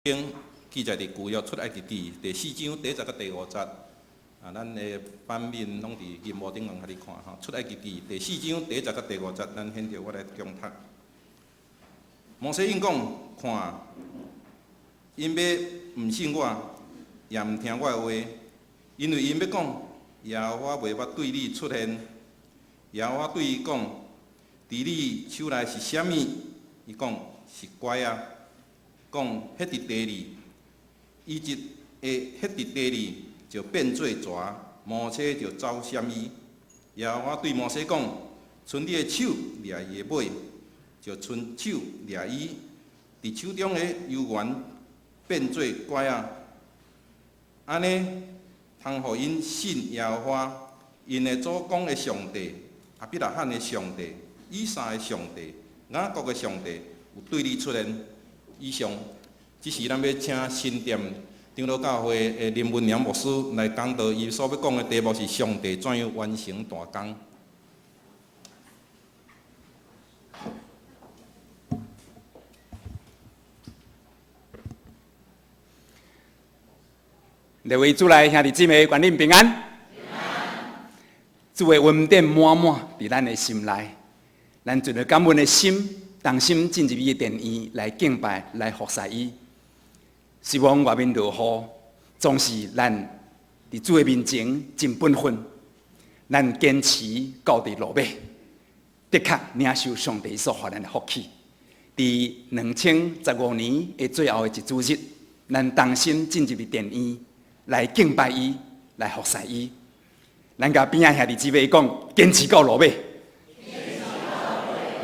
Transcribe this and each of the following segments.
經記載佇舊約出埃及記第四章第一節佮第五節，啊，咱的版面攏佇銀幕頂攏予你看吼。出埃及記第四章第一節佮第五節，咱現在我來共讀。摩西應講：看，𪜶欲毋信我，也毋聽我的話，因為𪜶欲講，耶和華袂捌對你出現。耶和華對伊講：佇你手內是啥物？伊講是拐仔。講彼佇地裡，伊一下彼佇地裡就變做蛇，摩西就走閃伊。耶和華對摩西講：伸你的手掠伊的尾，就伸手掠伊，佇手中的猶原變做拐仔。按呢，通予𪜶信耶和華，𪜶的祖公的上帝，亞伯拉罕的上帝，以撒的上帝，雅各的上帝，有對你出現。以上，這時咱欲請新店長老教會的林文良牧師來講道，伊所欲講的題目是上帝怎樣完成大工。各位主內兄弟姊妹，願恁平安。主的恩典滿滿佇咱的心內，咱存著感恩的心。同心進入伊的殿院來敬拜，來服侍伊。希望外面落雨，總是咱佇主的面前盡本分。咱堅持到佇落尾，的確領受上帝所予咱的福氣。佇2015年的最後的一主日，咱同心進入殿院來敬拜伊，來服侍伊。咱共邊仔兄弟姊妹講，堅持到落尾。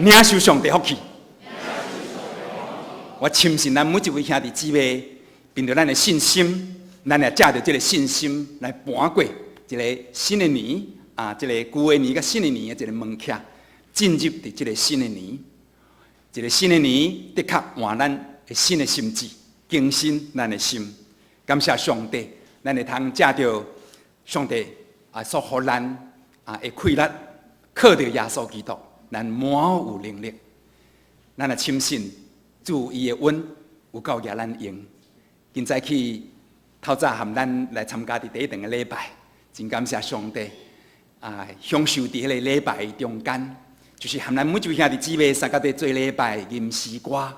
領受上帝福氣。我深信咱每一位兄弟姊妹，憑著咱的信心，咱會藉著這个信心來跋過一个新的年啊，這个舊的年佮新的年的一个門檻，進入佇這个新的年。一个新的年，的確換咱的新的心志，更新咱的心。感謝上帝，咱會通藉著上帝啊所予咱啊的氣力，靠著耶穌基督。咱滿有能力，咱也深信主伊的恩有夠額咱用。今早起透早含咱來參加佇第一頓的禮拜，真感謝上帝啊！享受佇彼个禮拜中間，就是含咱每一位兄弟姊妹相佮佇做禮拜吟詩歌。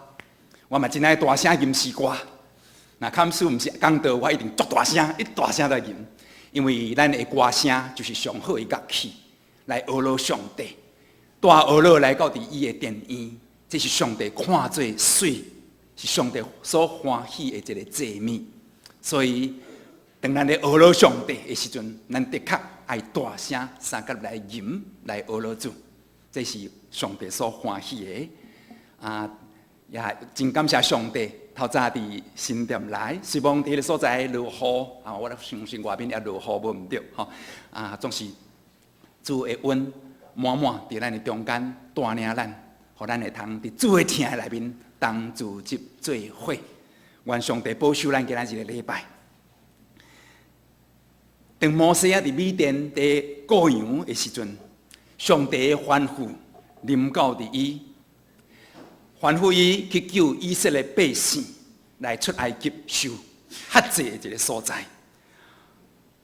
我嘛真愛大聲吟詩歌。若堪使毋是講道，我一定足大聲，一大聲來吟，因為咱的歌聲就是上好的樂器，來呵咾上帝。帶呵咾來到佇伊的殿院，這是上帝看做媠，是上帝所歡喜的一个祭物。所以，當咱咧呵咾上帝的時陣，咱的確愛大聲相佮來吟來呵咾主，這是上帝所歡喜的。啊，也真感謝上帝，透早佇新店來，雖罔佇彼个所在落雨，啊，我相信外面也落雨，無毋對，吼。啊，總是主的恩。滿滿佇咱的中間帶領咱，予咱會通佇主的廳內面同聚集做伙。願上帝保守咱今仔日个禮拜。當摩西仔佇米甸佇顧羊的時陣，上帝的吩咐臨到佇伊，吩咐伊去救以色列百姓來出埃及受轄制的一个所在。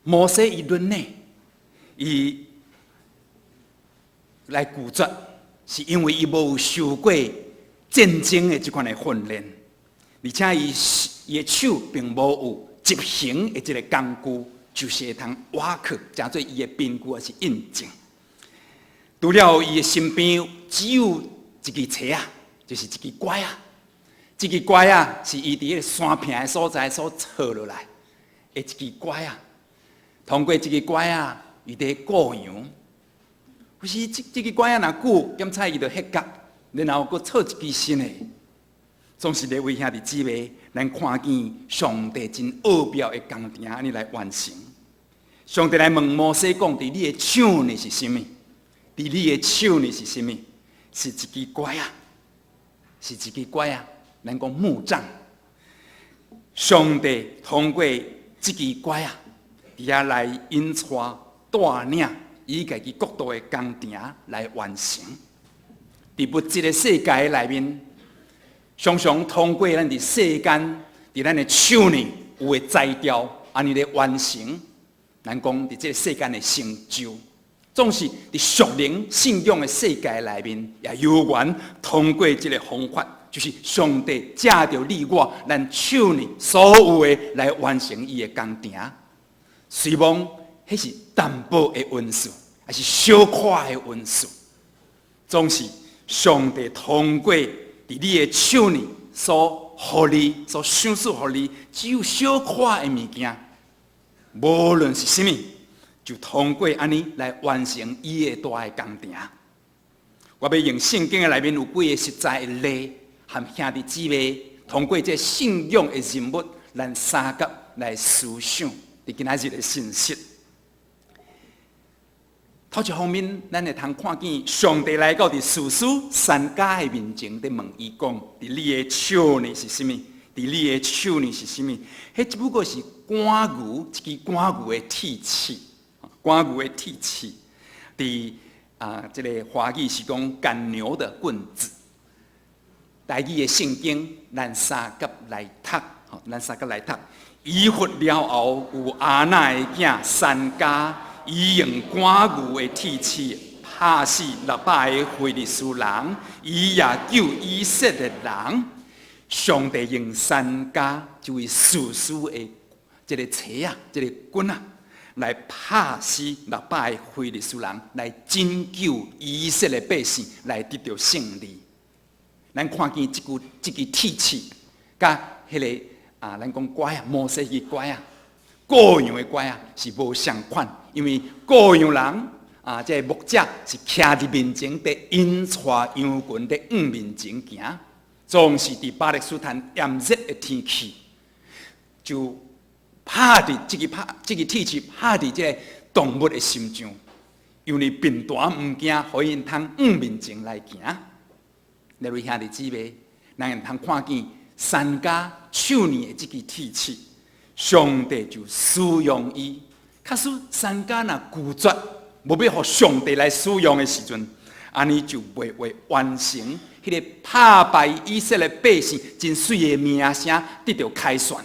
摩西伊忍耐，伊來拒絕，是因為伊無受過戰爭的這款的訓練，而且伊伊的手並無有執行的這个工具，就是會通挖去，誠做伊的憑據抑是印證。除了伊的身邊只有一支錘仔，就是一支拐仔，這支拐仔是伊佇彼个山坪的所在所錯落來的一支拐仔。通過這支拐仔，伊佇顧羊。有時這這支拐仔若久，檢採伊就歇角，然後閣錯一支新的。總是咧為兄弟姊妹，咱看見上帝真奧妙的工程按呢來完成。上帝來問摩西講：佇你的手呢是啥物？佇你的手呢是啥物？是一支拐仔，是一支拐仔。咱講木杖。上帝通過這支拐仔，佇遐來引帶帶領。伊家己國度的工程來完成。佇物質的世界內面，常常通過咱佇世間，佇咱的手呢有的才調，按呢咧完成。咱講佇這个世間的成就，總是佇屬靈信仰的世界內面，也有緣通過這个方法，就是上帝藉著你我，咱手呢所有的來完成伊的工程。雖罔彼是淡薄的恩賜，抑是小可的恩賜，總是上帝通過佇你的手呢所予你、所賞賜予你，只有小可的物件，無論是啥物，就通過按呢來完成伊的大的工程。我欲用聖經的內面有幾個實在的例，和兄弟姊妹通過這信仰的人物，咱相佮來思想佇今仔日的信息。頭一方面，咱會通看見上帝來到佇士師珊迦的面前，佇問伊講：佇你的手呢是啥物？佇你的手呢是啥物？彼只不過是趕牛，一支趕牛的鐵刺，趕牛的鐵刺。佇啊，這个華語是講趕牛的棍子。台語的聖經，咱相佮來讀，咱相佮來讀。以弗了後，有亞拿的囝珊迦，伊用趕牛的鐵刺拍死600個非利士人，伊也救以色列人。上帝用珊迦這位士師的這个槌仔，這个棍仔，來拍死600個非利士人，來拯救以色列百姓，來得著勝利。咱看見這句這支鐵刺，佮彼个啊，咱講拐仔，摩西的拐仔，羔羊的拐仔是無相款，因為羔羊人啊，這个牧者是徛佇面前，佇引帶羊群佇向面前行，總是佇巴勒斯坦炎熱的天氣，就拍佇這个拍這个鐵刺拍佇這个動物的心臟，因為貧惰毋驚，予𪜶通向面前來行。列位兄弟姊妹，咱會通看見珊迦手呢的這支鐵刺，上帝就使用伊。假使珊迦若拒絕，無欲予上帝來使用的時陣，按呢就袂會完成彼个拍敗以色列百姓真媠的名聲得著凱旋。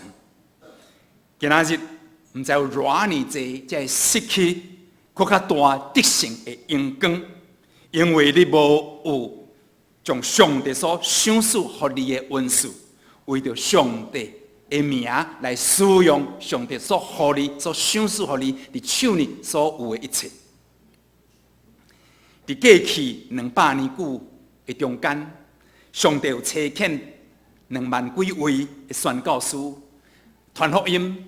今仔日毋知有偌爾濟，才會失去閣較大得勝的榮光，因為你無有將上帝所賞賜予你的恩賜，為著上帝的名來使用上帝所予你、所賞賜予你佇手呢所有的一切。佇過去200年久的中間，上帝有差遣2萬幾位的宣教師，傳福音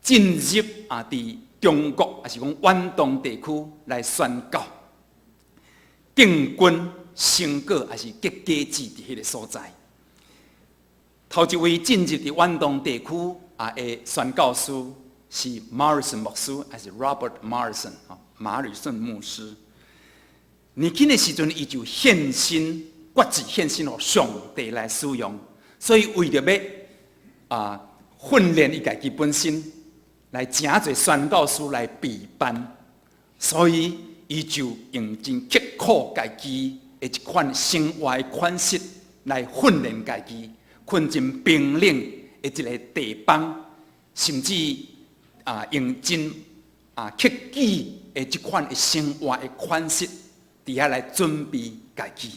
進入啊，佇中國，抑是講遠東地區來宣教，定軍成果抑是結果子佇彼个所在。頭一位進入佇遠東地區啊的宣教師是馬里遜牧師，抑是 Robert Morrison 馬里遜牧師。年輕的時陣，伊就獻身，決志獻身予上帝來使用。所以為著欲啊訓練伊家己本身，來誠濟宣教師來備辦，所以伊就用真刻苦家己的一款生活的款式來訓練家己，睏真冰冷的一个地方，甚至啊用真啊克己的這款的生活的款式，佇遐來準備家己。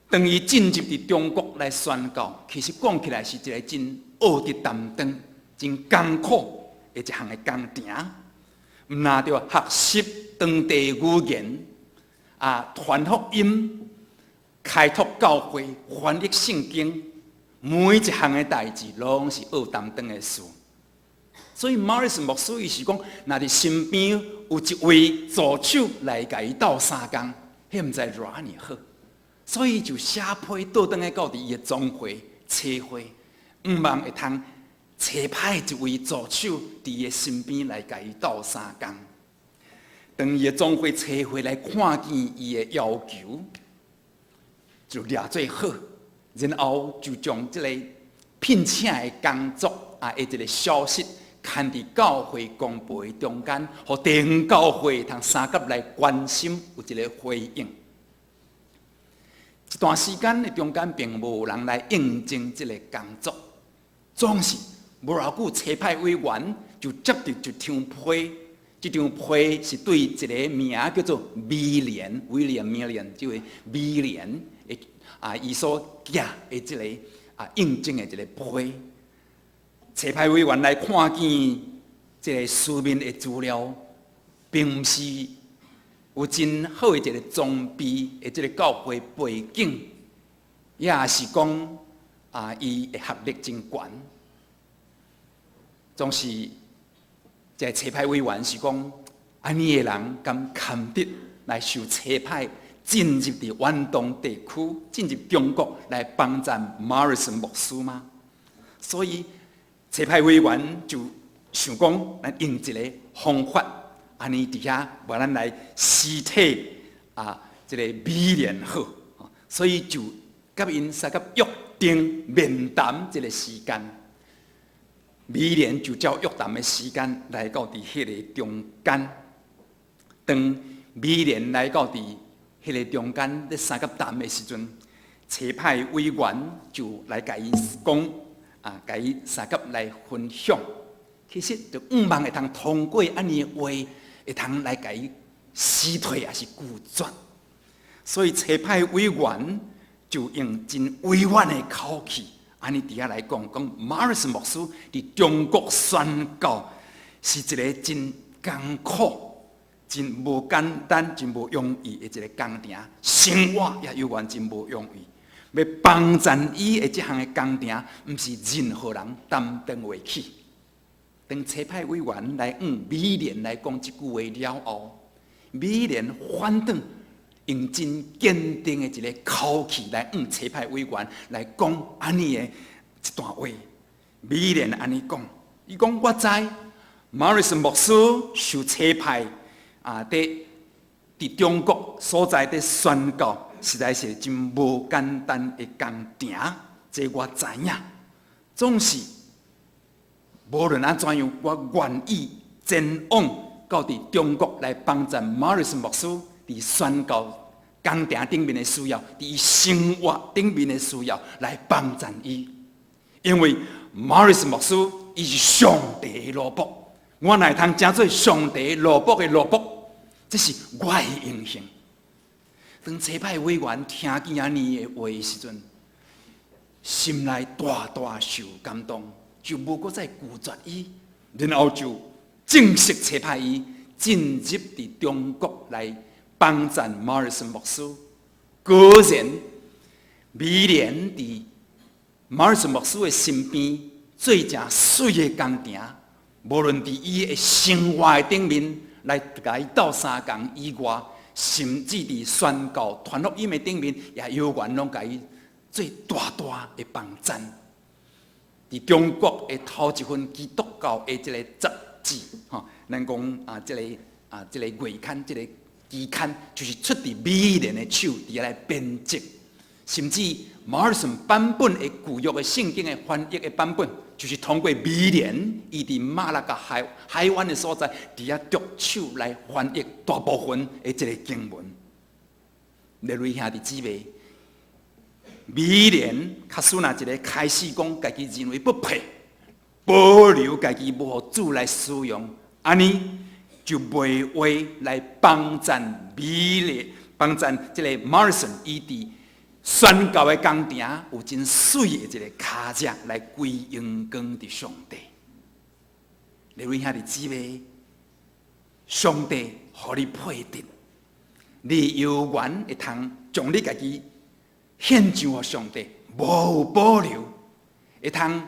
當伊進入佇中國來宣教，其實講起來是一个真惡的擔當、真艱苦的一項的工程。毋但著學習當地語言，啊，傳福音、開拓教會、翻譯聖經，每一項的代誌攏是惡擔當的事。所以馬里遜牧師伊是講，若佇身邊有一位助手來共伊鬥相共，彼毋知偌爾好。所以就寫批倒轉來到佇伊的總會、差會，向望會通差派一位助手佇伊的身邊來共伊鬥相共。當伊的總會差會來看見伊的要求，就掠做好，然後就將這个聘請的工作啊，的一个消息，刊佇教會公報的中間，予地方教會通相佮來關心，有一个回應。一段時間的中間，並無人來應徵這个工作。總是無偌久，差派委員就接著一張批，這張批是對一个名叫做威廉（William Millian）這位威廉的啊，伊所寄的這个啊應徵的一个批。差派委員來看見這个書面的資料，並毋是有真好的一个裝備的這个教會背景，也是講啊，伊的學歷真懸。總是這个差派委員是講，按呢的人敢堪得來受差派進入佇遠東地區，進入中國來幫贊馬爾森牧師嗎？所以差派委員就想講，咱用一个方法，按呢佇遐，無咱來試體啊，這个美聯好，所以就佮𪜶相佮約定面談這个時間。美聯就照約談的時間來到佇彼个中間。當美聯來到佇彼个中間咧相佮談的時陣，差派委員就來共伊講，啊，共伊相佮來分享。其實就向望會通通過按呢的話，會通來共伊辭退抑是拒絕。所以差派委員就用真委婉的口氣，按呢佇遐來講，講馬爾斯牧師佇中國宣教是一个真艱苦、真無簡單、真無容易的一个工程，生活也猶原真無容易。欲幫贊伊的這項的工程，毋是任何人擔當會起。當差派委員來向美聯來講這句話了後，美聯反轉用真堅定的一个口氣來向差派委員來講按呢的一段話。美聯按呢講，伊講我知馬瑞斯牧師受差派啊，佇中國所在佇宣教，實在是真無簡單的工程，這我知影。總是無論按怎樣，我願意前往到佇中國來幫助馬瑞斯牧師佇宣教工程頂面的需要，佇生活頂面的需要來幫助伊。因為馬瑞斯牧師伊是上帝的奴僕，我若會通成做上帝奴僕的奴僕，這是我的榮幸。當差派委員聽見按呢的話的時陣，心內大大受感動，就無閣再拒絕伊，然後就正式差派伊進入佇中國來幫贊馬爾森牧師。果然，美聯佇馬爾森牧師的身邊做誠媠的工程，無論佇伊的生活的頂面來共伊鬥相共以外，甚至佇宣教傳福音的頂面，也猶原攏共伊做大大的幫贊。佇中國的頭一份基督教的這个雜誌，吼，咱講啊，這个啊，這个月刊，這个期刊，就是出佇美聯的手佇遐來編輯，甚至馬爾森版本的舊約的聖經的翻譯的版本，就是通過美聯伊佇馬六甲海灣的所在，佇遐著手來翻譯大部分的這个經文。列位兄弟姊妹，美聯假使若一个開始講家己認為不配，保留家己無予主來使用，按呢就袂話來幫贊美聯，幫贊這个馬爾森伊佇宣教的工程有真媠的一个跤跡來歸榮光佇上帝。列位兄弟姊妹，上帝予你配得，你有緣會通將你家己獻上予上帝，無保留，會通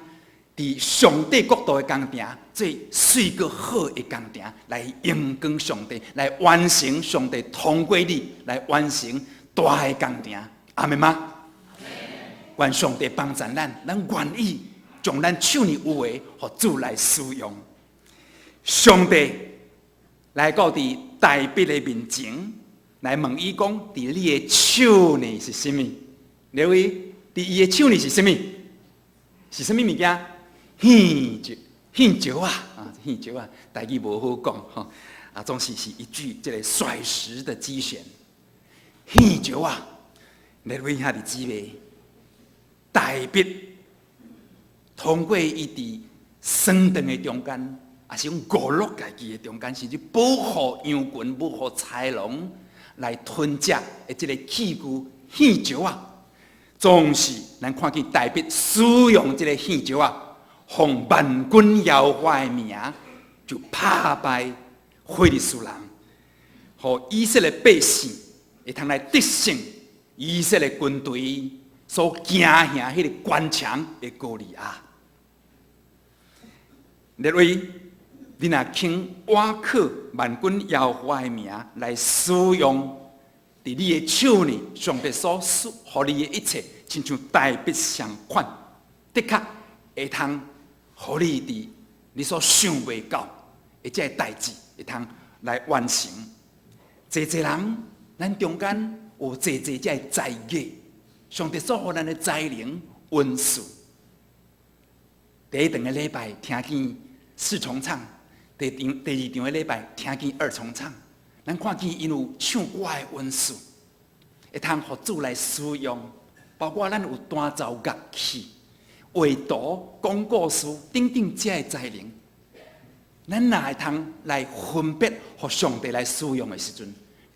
佇上帝國度的工程，做媠閣好的工程，來榮光上帝，來完成上帝通過你來完成大的工程。阿們嗎？願上帝幫助咱，咱願意將咱手裡有的，予主來使用。上帝來到佇大衛的面前，來問伊講：佇你的手裡是啥物？列位，佇伊的手裡是啥物？是啥物物件？獻石，獻石仔啊，獻石仔，台語無好講吼，啊，總是是一具這个甩石的機弦。獻石仔，列位兄弟姊妹，大衛通過伊佇喪頓的中間，也是講娛樂家己的中間，甚至保護羊群、保護豺狼來吞食的這個器具糋石仔，總是咱看見大衛使用這個糋石仔，奉萬軍耶和華的名，就拍敗非利士人，予以色列百姓會通來得勝以色列軍隊所驚嚇彼個堅強的歌利亞。列位，你若肯倚靠萬軍耶和華的名來使用，佇你的手呢，上帝所賜予你的一切，親像大衛相款，的確會通予你佇你所想袂到的這个代誌，會通來完成。濟濟人，咱中間有濟濟這个才藝，上帝所予咱的才能恩賜。第一場的禮拜聽見四重唱，第二場的禮拜聽見二重唱，咱看見𪜶有唱歌的恩賜，會通予主來使用，包括咱有彈奏樂器、畫圖、講故事等等這个才能，咱若會通來分別，予上帝來使用的時陣，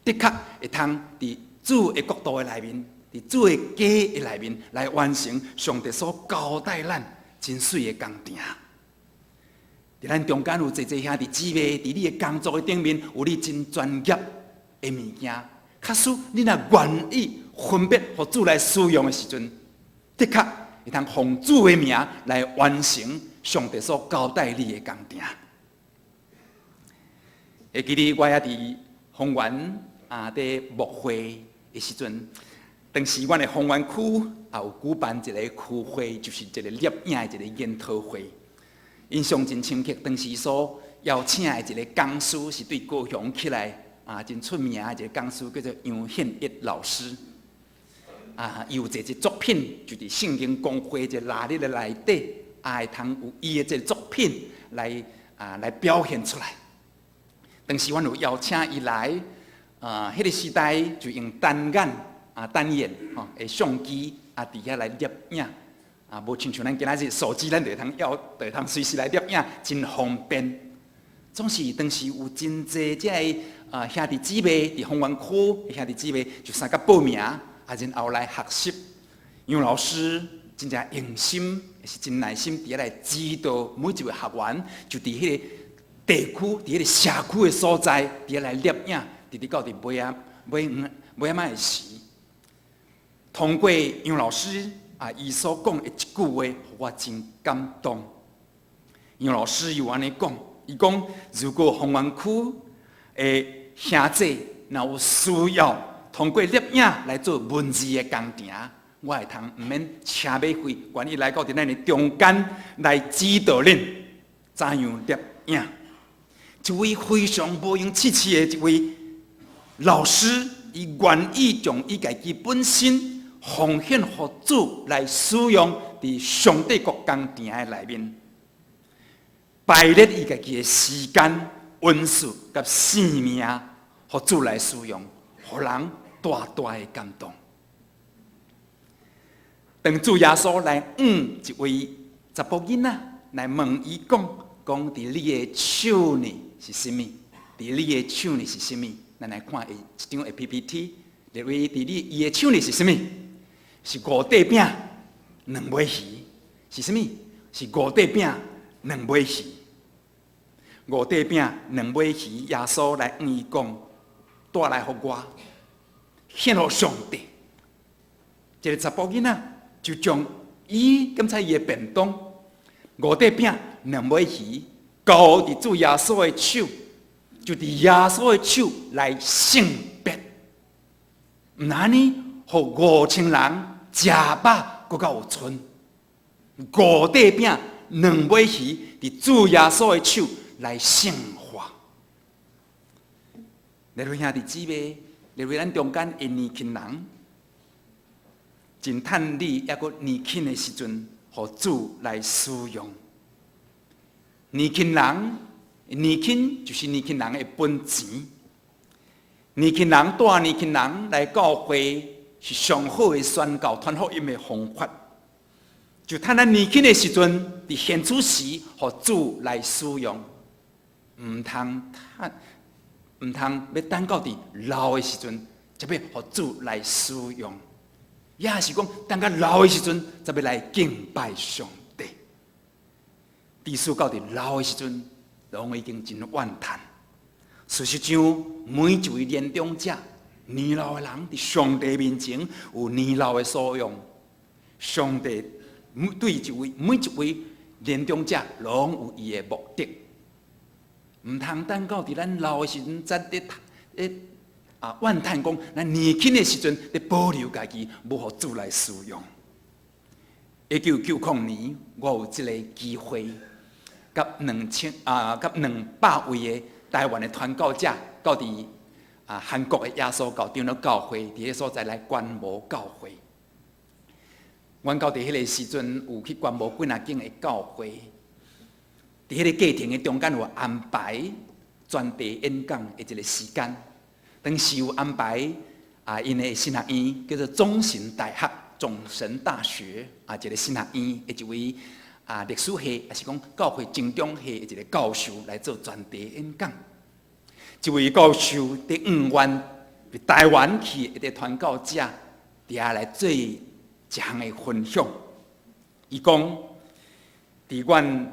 的確會通佇主的國度的內面，佇主的家的內面來完成上帝所交代咱真媠的工程。佇咱中間有濟濟兄弟姊妹，佇你的工作的頂面有你真專業的物件。假使你若願意分別予主來使用的時陣，的確會通奉主的名來完成上帝所交代你的工程。會記得我猶佇豐原啊，佇牧會的時陣，當時阮的豐原區也有舉辦一個區會，就是一個攝影的一個研討會。印象真深刻，當時所邀請的一個講師是對高雄起來啊，真出名的一個講師，叫做楊憲一老師。啊，伊有濟濟作品，就佇聖經公會這個臘日的內底，也會通有伊的這個作品來啊來表現出來。當時阮有邀請伊來，啊，彼個時代就用單眼啊單眼吼的相機啊，佇遐來攝影。啊，無親像咱今仔日手機，咱就會通要，就會通隨時來攝影，真方便。總是當時有真濟這个啊兄弟姊妹佇豐原區的兄弟姊妹就相佮報名，啊，然後來學習。楊老師真正用心，也是真耐心，佇遐來指導每一位學員，就佇彼個地區，佇彼個社區的所在，佇遐來攝影，直直到佇尾仔尾尾仔的時，通過楊老師啊，伊所講的一句話，予我真感動。楊老師有按呢講，伊講如果豐原區的兄弟若有需要通過攝影來做文字的工程，我會通毋免車馬費，願意來到佇咱的中間來指導恁怎樣攝影。一位非常無閒刺刺的一位老師，伊願意將伊家己本身奉獻予主來使用佇上帝國工程的內面，排列伊家己的時間、恩賜佮性命，予主來使用，予人大大的感動。當主耶穌來向一位查埔囡仔來問伊講，講佇你的手呢是啥物？佇你的手呢是啥物？咱來看一張的 PPT，列位佇你伊的手呢是啥物？是五塊餅兩尾魚，是啥物？是五塊餅兩尾魚。五塊餅兩尾魚，耶穌來向伊講，帶來予我，獻予上帝。一個查埔囡仔就將伊檢查伊的便當，五塊餅兩尾魚，交佇主耶穌的手，就佇耶穌的手來聖別。毋但按呢，予5000人食飽，閣較有賰。五塊餅兩尾魚，佇主耶穌的手來聖化。列位兄弟姊妹，列位咱中間的年輕人，真趁你猶閣年輕的時陣，予主來使用。年輕人，年輕就是年輕人的本錢。年輕人帶年輕人來教會是上好的宣教傳福音的方法。就趁咱年輕的時陣，佇現此時，予主來使用，毋通趁，毋通欲等到佇老的時陣，才欲予主來使用。抑是講，等到老的時陣，才欲來敬拜上帝。至少到佇老的時陣，攏已經真怨嘆。事實上，每一位年長者、年老的人，佇上帝面前有年老的素養。上帝對一位每一位年長者，攏有伊的目的。毋通等到佇咱老的時陣，才佇咧怨嘆講，咱年輕的時陣佇保留家己，無予主來使用。1990年，我有這個機會，佮2000，佮200位的台灣的傳教者，到佇韓國的耶穌教長老教會，佇彼所在來觀摩教會。阮到佇彼个時陣，有去觀摩幾若間的教會，佇彼个過程的中間有安排專題演講的一個時間。當時有安排𪜶的神學院叫做中神大學、中神大學，一個神學院的一位歷史系，抑是講教會成長系的一個教授來做專題演講。這位教授佇五月佇台灣去的一個傳教者，佇遐來做一項的分享。伊講，佇阮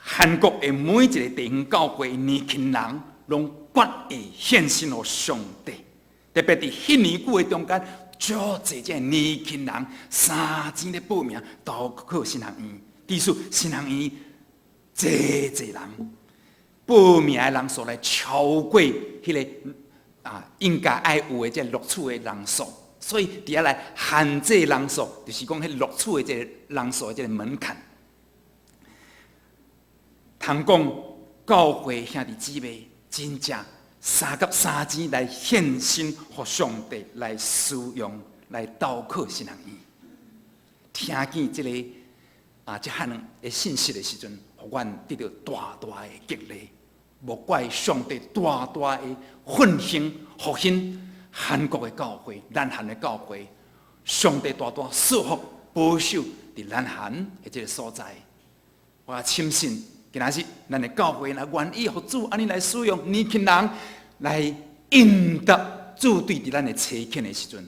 韓國的每一個地方教會年輕人，攏決意獻身予上帝。特別佇彼爾久的中間，足濟這年輕人三錢咧報名投考神學院，其實神學院濟濟人報名的人數來超過彼个應該愛有的這錄取的人數，所以佇遐來限制人數，就是講彼錄取的這个人數的這个門檻。通講教會兄弟姊妹真正相佮三錢來獻身，予上帝來使用，來投靠神學院。聽見這个這項的信息的時陣，予阮得著大大的激勵。莫怪上帝大大的奮興復興韓國的教會、南韓的教會，上帝大大賜福保守佇南韓的這个所在。我深信，今仔日咱的教會若願意予主按呢來使用年輕人來應答主對佇咱的差遣的時陣，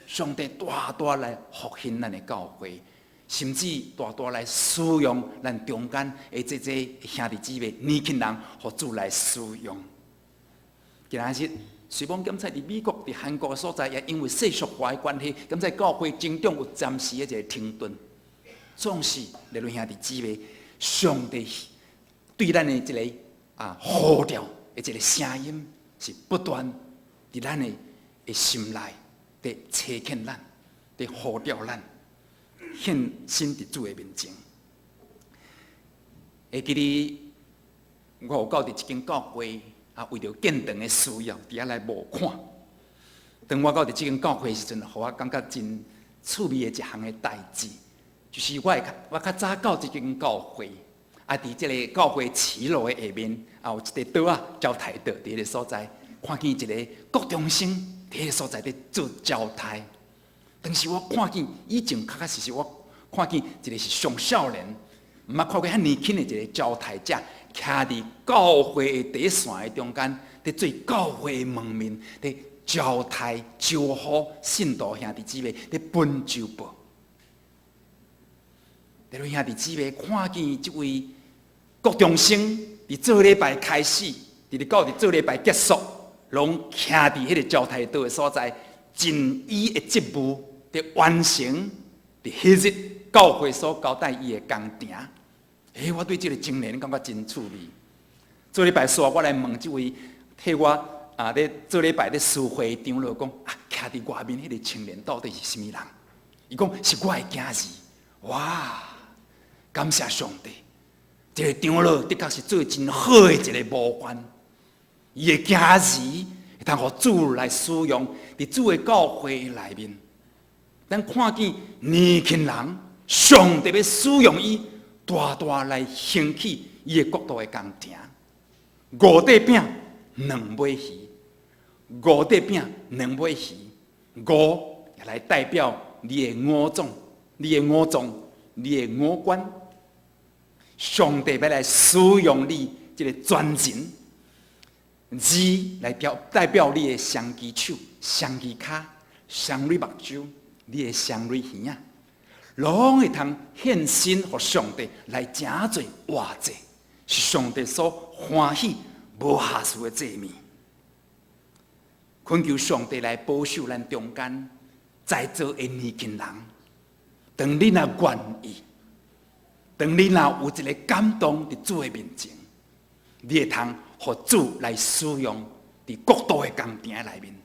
上帝大大來復興咱的教會，甚至大大來使用咱中間的這這兄弟姊妹年輕人，予主來使用。今仔日雖罔檢採佇美國、佇韓國的所在，也因為世俗化的關係，檢採教會成長有暫時的一個停頓。總是，列位兄弟姊妹，上帝對咱的一个呼召的一个聲音，是不斷佇咱的心內佇差遣咱，佇呼召咱，獻身佇主的面前。會記得我有到佇一間教會，為著建堂的需要，佇遐來募款。當我到佇這間教會的時陣，予我感覺真趣味的一項的代誌，就是我較早到這間教會，佇這个教會騎樓的下面，有一塊桌仔，交代桌佇彼个所在，看見一个國中生佇彼个所在佇做交代。當時我看見以前確確實實我看見一个是上少年，毋捌看過遐年輕的一个交代者，徛佇教會的底線的中間，佇做教會的門面，佇交代招呼信徒兄弟姊妹，佇分周報。列位兄弟姊妹看見這位國中生佇做禮拜開始，直直到佇做禮拜結束，攏徛佇彼个交代桌的所在，盡伊的職務，佇完成佇彼日教會所交代伊的工程。欸，我對這个青年感覺真趣味。做禮拜煞，我來問這位替我咧做禮拜咧司會長老講，徛佇外面彼个青年到底是啥物人？伊講是我的囝兒。哇！感謝上帝，這个長老的確是做真好的一个模範。伊的囝兒會通予主來使用，佇主的教會內面，咱看見年輕人，上帝欲使用伊，大大來興起伊的國度的工程。五塊餅，兩尾魚，五塊餅，兩尾魚，五來代表你的五臟，你的五臟，你的五官，上帝欲來使用你這个專人，字來代表你的雙支手、雙支跤、雙蕊目睭，你的雙蕊耳仔，攏會通獻身予上帝來成做活祭，是上帝所歡喜無瑕疵的祭物。懇求上帝來保守咱中間在座的年輕人，當你若願意，當你若有一个感動佇主的面前，你會通予主來使用佇國度的工程內面。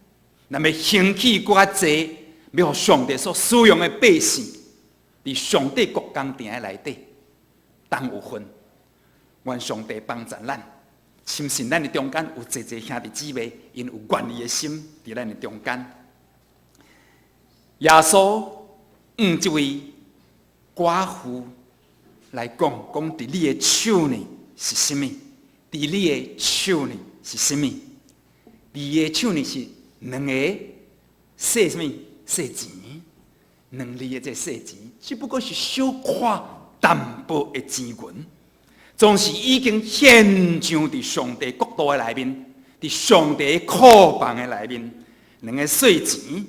咱欲興起閣較濟，欲予上帝所使用的百姓，佇上帝國工程內底，當有份。願上帝幫助咱，深信咱的中間有濟濟兄弟姊妹，𪜶有願意的心佇咱的中間。耶穌向這位寡婦來講，講佇你的手呢是啥物？佇你的手呢是啥物？佇伊的手呢是兩個細啥物？細錢，兩厘的這細錢，只不過是小可淡薄的錢銀，總是已經獻上佇上帝國度的內面，佇上帝庫房的內面，兩個細錢，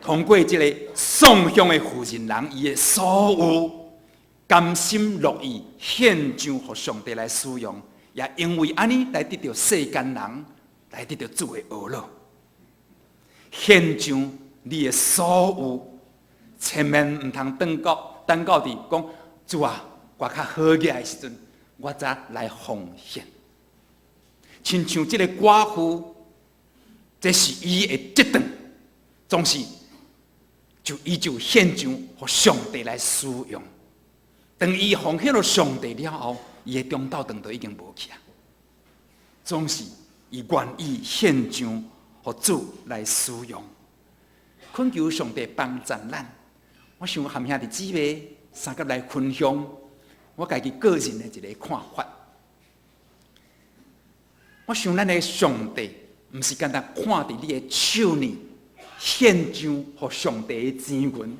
通過這个送香的婦人人，伊的所有甘心樂意獻上，予上帝來使用，也因為按呢來得著世間人來得著主的呵咾。獻上你的所有，千萬毋通等到佇講主啊，我較好額的時陣，我才來奉獻。親像這个寡婦，這是伊的職當，總是就伊就獻上予上帝來使用。當伊奉獻予上帝了後，伊的中晝頓就已經無去啊。總是伊願意獻上予主來使用，懇求上帝幫助咱。我想含兄弟姊妹相佮來分享我家己個人的一个看法。我想咱的上帝毋是干焦看佇你的手呢，獻上予上帝的錢銀，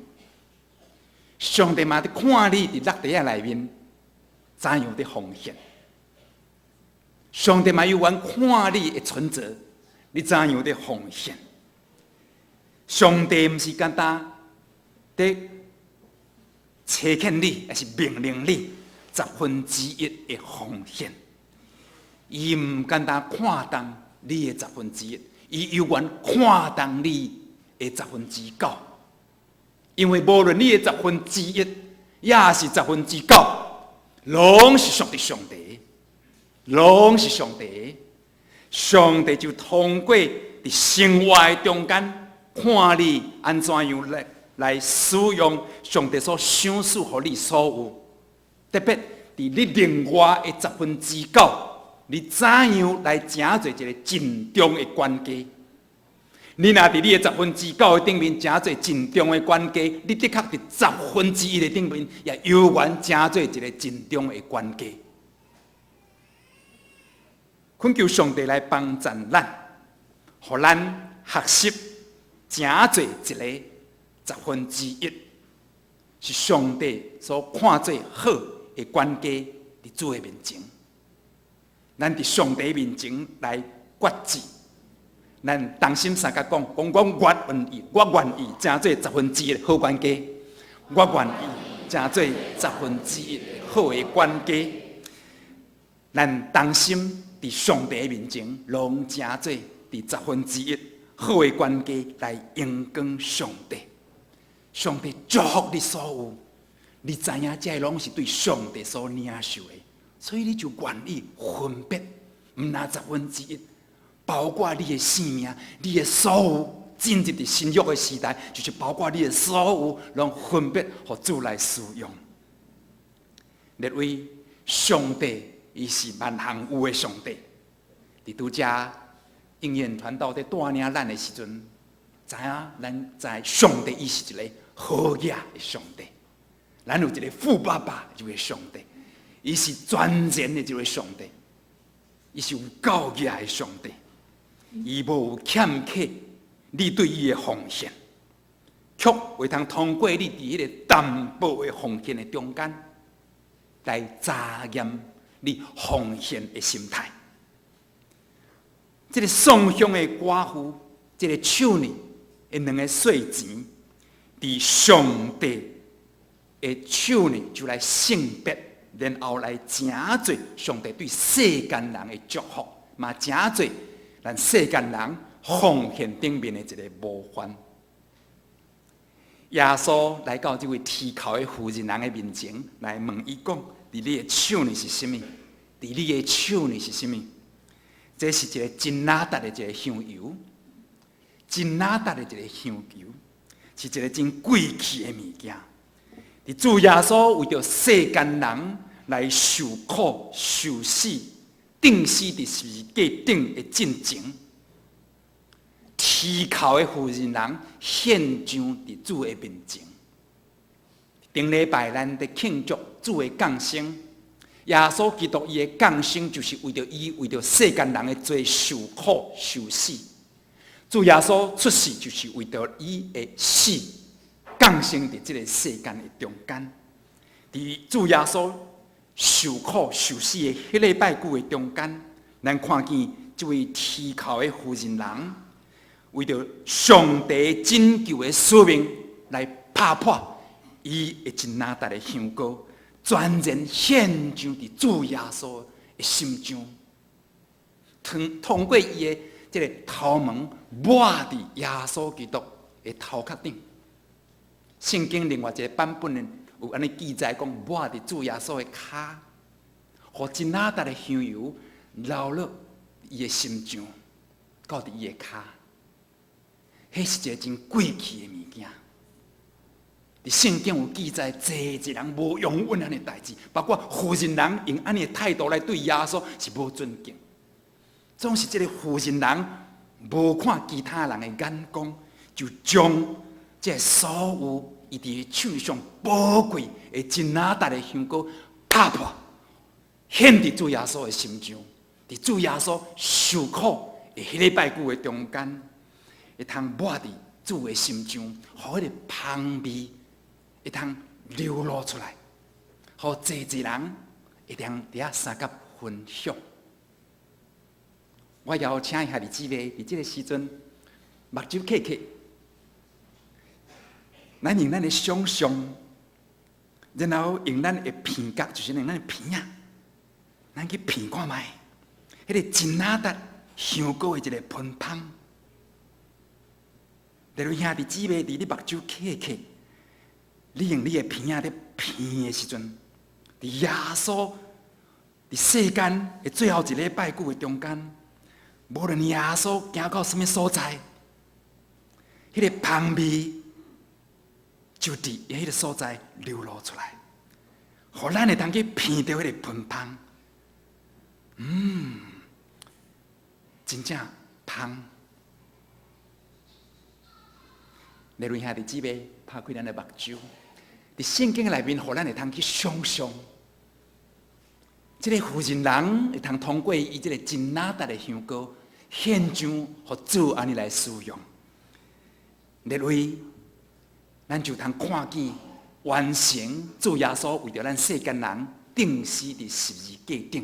上帝嘛佇看你佇落地仔內面怎樣佇奉獻。上帝嘛有緣看你的存折，你怎樣佇奉獻。上帝毋是干焦佇差遣你，抑是命令你十分之一的奉獻。伊毋干焦看重你的十分之一，伊猶原看重你的十分之九。因為無論你的十分之一，抑是十分之九，攏是屬佇上帝，攏是上帝。上帝就通過佇生活的中間，看你按怎樣來使用上帝所賞賜予你所有，特別佇你另外的十分之九，你怎樣來成做一个盡忠的管家？你若佇你的十分之九的頂面成做盡忠的管家，你的確佇十分之一的頂面也猶原成做一个盡忠的管家。懇求上帝來幫助咱，予咱學習成做一个十分之一，是上帝所看做好的管家，佇主的面前，咱佇上帝面前來決志。咱同心相佮講，講我願意，我願意成做十分之一的好管家，我願意成做十分之一好的管家。咱同心佇上帝面前，攏成做佇十分之一好的管家來榮光上帝。上帝祝福你所有，你知影這攏是對上帝所領受的，所以你就願意分別，毋但十分之一。包括你的性命，你的所有，進入佇新約的時代，就是包括你的所有，攏分別予主來使用。列位，上帝伊是萬項有的上帝。佇拄才應驗傳道佇帶領咱的時陣，知影咱知上帝伊是一个好額的上帝。咱有一个富爸爸這位上帝，伊是全然的這位上帝，伊是有夠額的上帝。伊無有欠缺你對伊的奉獻，卻會通通過你佇彼个淡薄的奉獻的中間，來查驗你奉獻的心態。這个送香的寡婦，這个手呢的兩个細錢，佇上帝的手呢就來聖別，然後來成做上帝對世間人的祝福，嘛成做咱世間人奉獻頂面的一个模範。耶穌來到這位啼哭的婦人人的面前，來問伊講：佇你的手呢是啥物？佇你的手呢是啥物？這是一个真哪值的一个香油，真哪值的一个香油，是一个真貴氣的物件。佇主耶穌為著世間人來受苦、受死、釘死佇十字架頂的進前，啼哭的婦人人獻上佇主的面前。頂禮拜咱佇慶祝主的降生，耶穌基督伊的降生就是為著伊為著世間人的罪受苦受死。主耶穌出世就是為著伊的死降生佇這个世間的中間。佇主耶穌受苦受死的彼禮拜久的中間，咱看見這位啼哭的婦人人，為著上帝拯救的使命來拍破伊的真哪值的香膏，全然獻上佇主耶穌的心上，通過伊的這个頭毛抹佇耶穌基督的頭殼頂。聖經另外一个版本呢，有按呢記載講，抹佇主耶穌的跤，予真哪值的香油流落伊的心上，到佇伊的跤。彼是一个真貴氣的物件。佇聖經有記載，濟濟人無容允按呢代誌，包括婦人人用按呢態度來對耶穌是無尊敬。總是這个婦人人無看其他人的眼光，就將這所有伊佇手上寶貴的真哪值的香膏拍破，獻佇主耶穌的心上，佇主耶穌受苦的彼禮拜久的中間，會通抹佇主的心上，予彼个芳味會通流露出來，予濟濟人會通佇遐相佮分享。我邀請兄弟姊妹佇這个時陣，目睭瞌瞌，咱用咱的想象，然後用咱的鼻覺，就是用咱的鼻仔，咱去鼻看覓，彼个真哪值香膏的一个芬芳。例如兄弟姊妹，佇你目睭瞌瞌，你用你的鼻仔咧鼻的時陣，佇耶穌佇世間的最後一禮拜久的中間，無論耶穌行到啥物所在，彼个芳味就佇彼个所在流露出來，予咱會通去鼻著彼个芬芳。真正芳。例如兄弟姊妹，拍開咱的目睭，佇聖經內面，予咱會通去想象，這个婦人人會通通過伊這个真哪值的香膏，獻上，予主按呢來使用。例如，咱就通看見完成主耶穌為著咱世間人釘死佇十字架頂。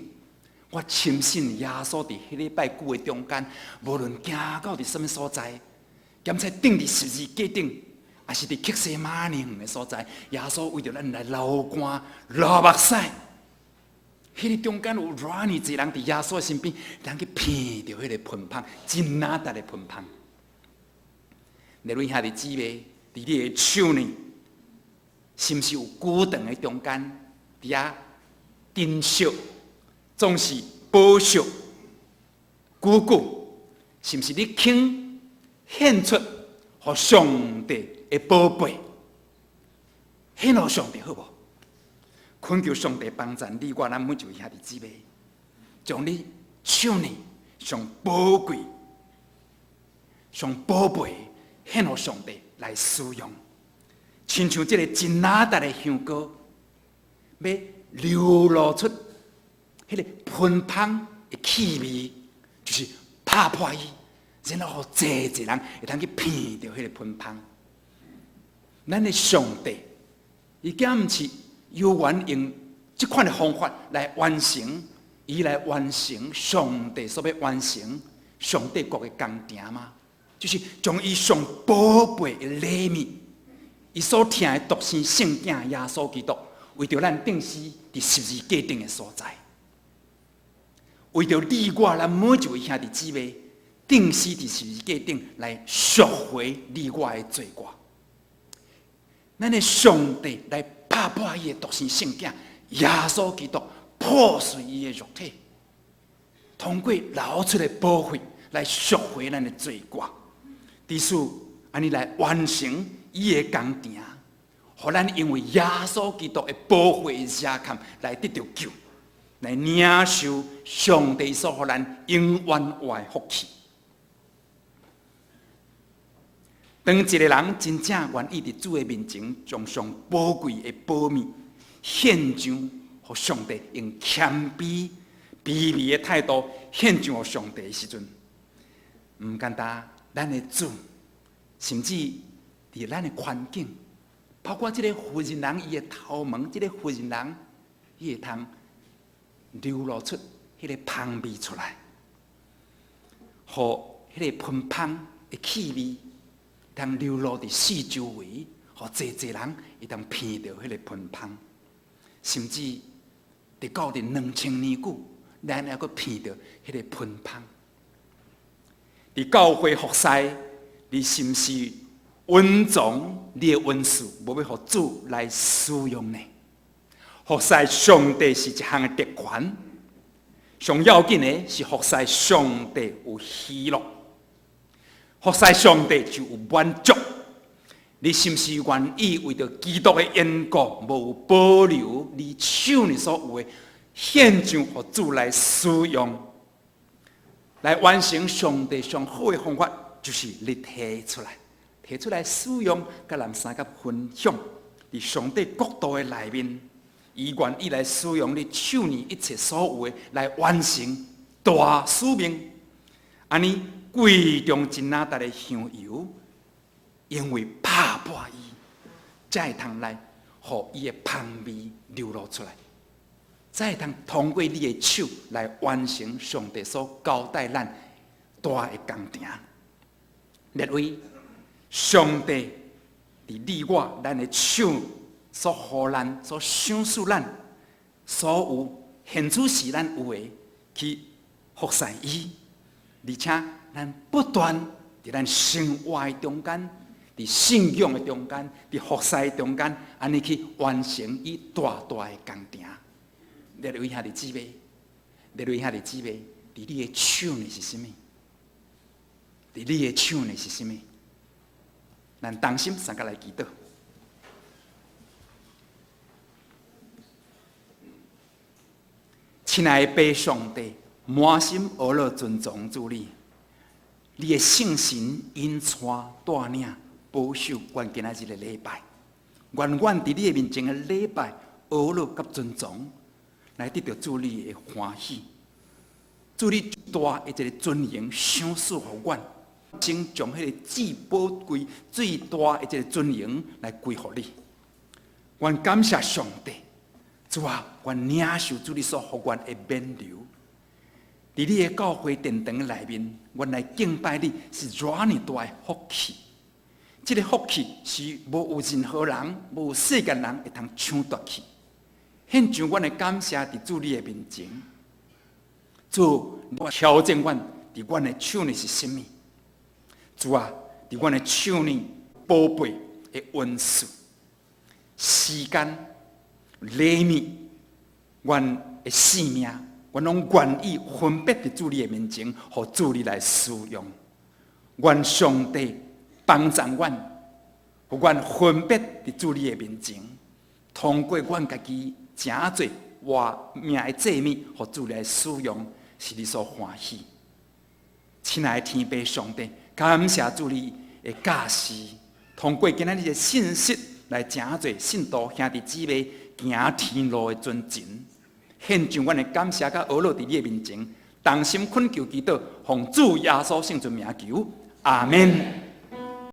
我深信耶穌佇彼禮拜久的中間，無論行到佇啥物所在，兼且釘佇十字架頂，抑是佇客西馬尼園的所在，耶穌為著咱來流汗、流目屎。彼个中間有偌爾濟人佇耶穌的身邊，通去鼻著彼个芬芳，真哪值的芬芳。例如兄弟姊妹，佇你的手呢，是毋是有久長的中間佇遐珍惜，總是保守久久，是毋是你肯獻出予上帝的寶貝，獻予上帝好無？懇求上帝幫助你我，咱每一位兄弟姊妹，將你手呢上寶貴、上寶貝獻予上帝來使用，親像這个真哪值的香膏，欲流露出彼个芬芳的氣味，就是拍破伊，然後予濟濟人會通去鼻著彼个芬芳。咱的上帝，伊敢毋是猶原用這款的方法來完成，伊來完成上帝所欲完成上帝國的工程嗎？就是將伊上寶貝的禮物，伊所疼的獨生聖子耶穌基督，為著咱釘死佇十字架頂的所在，為著你我咱每一位兄弟姊妹釘死佇十字架頂來贖回你我的罪過。咱的上帝來拍破伊的獨生聖子耶穌基督，破碎伊的肉體，通過流出的寶血來贖回咱的罪過。彼此按呢來完成伊的工程，予咱因為耶穌基督的寶血遮蓋來得著救，來領受上帝所予咱永遠活的福氣。當一個人真正願意佇主的面前，將上寶貴的寶物獻上，予上帝用謙卑、卑微的態度獻上予上帝的時陣，毋簡單。咱的主，甚至佇咱的環境，包括這個婦人人伊的頭毛，這個婦人人伊會通流露出彼個芳味出來，予彼個芬芳的氣味，通流露佇四周圍，予濟濟人會通聞著彼個芬芳，甚至佇到佇2000年久，咱猶閣聞著彼個芬芳。佇教會服侍，你是毋是隱藏你的恩賜，無欲予主來使用呢？服侍上帝是一項的特權，上要緊的是服侍上帝有喜樂，服侍上帝就有滿足。你是毋是願意為著基督的緣故，無保留你手裡所有的獻上，予主來使用？來完成上帝上好的方法，就是你提出來，提出來使用，佮人相佮分享。佇上帝國度的內面，伊願意來使用你手裡一切所有的，來完成大使命。按呢，貴重一哪達的香油，因為拍破伊，才會通來，予伊的芳味流露出來。才會通通過你的手來完成上帝所交代咱大的工程。列位，上帝佇你我咱的手所予咱、所賞賜咱所有現此時咱有的去服侍伊，而且咱不斷佇咱生活的中間、佇信仰的中間、佇服侍的中間，按呢去完成伊大大的工程。列位兄弟姊妹，列位兄弟姊妹，佇你的手裡是啥物？佇你的手裡是啥物？咱同心相佮來祈禱。親愛的父上帝，滿心阿樂尊崇主你，你的聖神引帶帶領保守阮今仔日的禮拜，願阮佇你的面前的禮拜阿樂佮尊崇。來得著主你的歡喜，主你大的一個尊榮賞賜予阮，先將彼個至寶貴、最大的一個尊榮來歸予你。阮感謝上帝，主啊，阮領受主你所予阮的勉勵。佇你的教會殿堂內面，阮來敬拜你是偌爾大的福氣。這個福氣是無有任何人、無有世間人會通搶奪去。獻上阮的感謝佇主你的面前，主，挑戰阮佇阮的手裡是啥物？主啊，佇阮的手裡寶貝的恩賜、時間、禮物、阮的性命，阮攏願意分別佇主你的面前，予主你來使用。願上帝幫助阮，予阮分別佇主你的面前，通過阮家己。成做活命的祭物，予主來使用，是你所歡喜。親愛的天父上帝，感謝主你的教示，通過今仔日的信息來成做信徒兄弟姊妹行天路的尊前，獻上阮的感謝佮阿樂佇你的面前，同心懇求祈禱，奉主耶穌聖尊名求，阿們。